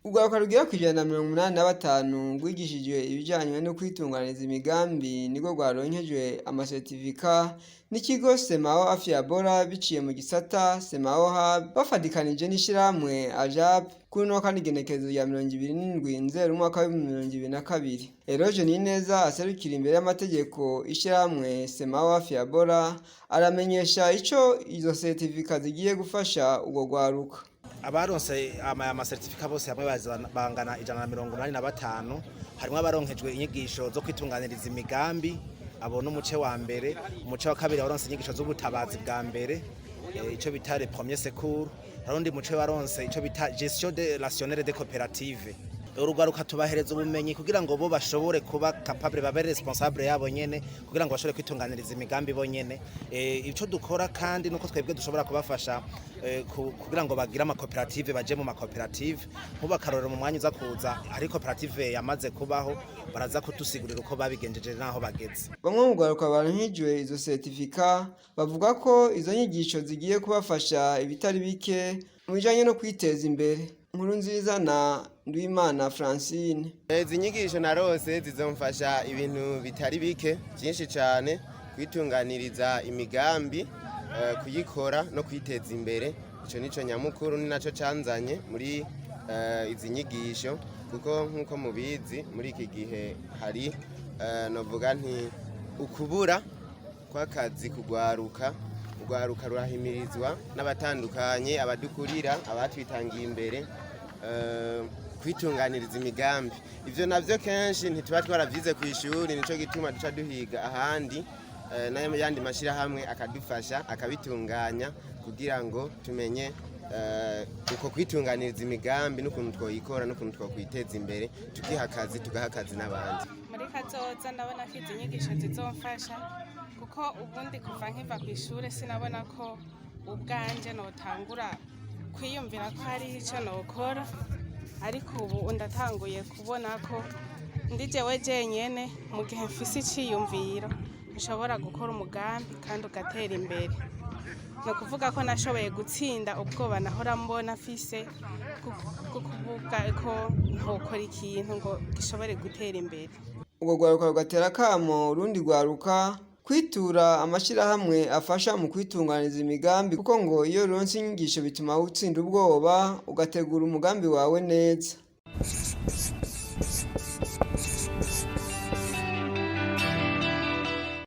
Urwaruka rugera ku 185 rwigishijwe ibijanye no kwitunganiriza imigambi nirwo rwaronkejwe amasertifika n'ikigo Semao Afya Bora biciye mu gisata Semao Hub bafadikanije n'ishirahamwe AJAP kuri uno wa kane igenekerezo rya 27 Nzero umwaka w'2022. Eloge Nineza aserukira imbere y'amategeko ishirahamwe Semao Afya Bora aramenyesha ico izo sertifika zigiye gufasha urwo rwaruka. Abaronse amasertifika bose hamwe bangana 185. Harimwo abaronkejwe inyigisho zo kwitunganiriza imigambi, abo n'umuce wa mbere. Umuce wa kabiri waronse inyigisho z'ubutabazi bwa mbere, ico bita les premiers secours. Hari undi muce waronse ico bita gestion relationnelle de coopérative. Urugwaruka tubahereza ubumenyi kugira ngo bo bashobore kuba capable, babe responsable yabo nyene, kugira ngo bashobore kwitunganiriza imigambi bo nyene. Ico dukora kandi nuko twebwe dushobora kubafasha kugira ngo bagire amakoperative, baje mu makoperative. Nk'ubu akarorero, mu mwanya uza kuza hari koperative yamaze kubaho, baraza kudusigurira uko babigenjeje n'aho bageze. Bamwe mu rwaruka baronkejwe izo sertifika bavuga ko izo nyigisho zigiye kubafasha ibitari bike mu bijanye no kwiteza imbere. Nkuru nziza na Ndwimana Francine. Izi nyigisho narose zizomfasha ibintu bitari bike byinshi cyane: kwitunganiriza imigambi, kuyikora no kwiteza imbere. Ico nico nyamukuru, ni naco canzanye muri izi nyigisho, kuko nk'uko mubizi muri iki gihe hari novuga nti ukubura kw'akazi kugwaruka. Urwaruka rurahimirizwa n'abatandukanye, abadukurira, abatwitangiye imbere, kwitunganiriza imigambi. Ivyo navyo kenshi ntituba twaravyize ku ishuri, nico gituma duca duhiga ahandi n'ayo yandi mashirahamwe akadufasha akabitunganya kugira ngo tumenye uko kwitunganiriza imigambi n'ukuntu twoyikora n'ukuntu twokwiteza imbere, tukiha akazi, tugaha akazi n'abandi. Muri kazoza ndabona ko izi nyigisho zizomfasha, kuko ubundi kuva nkiva ku ishure sinabona ko ubwanje notangura kwiyumvira ko hariho ico nokora, ariko ubu ndatanguye kubona ko ndi jewe jenyene, mu gihe mfise iciyumviro, nshobora gukora umugambi kandi ugatera imbere. Ni ukuvuga ko nashoboye gutsinda ubwoba nahora mbona mfise bwo kuvuga ko ntokora ikintu ngo gishobore gutera imbere. Urwo rwaruka rugatera akamo urundi rwaruka kwitura amashirahamwe afasha mu kwitunganiriza imigambi, kuko ngo iyo uronse inyigisho bituma utsinda ubwoba, ugategura umugambi wawe neza.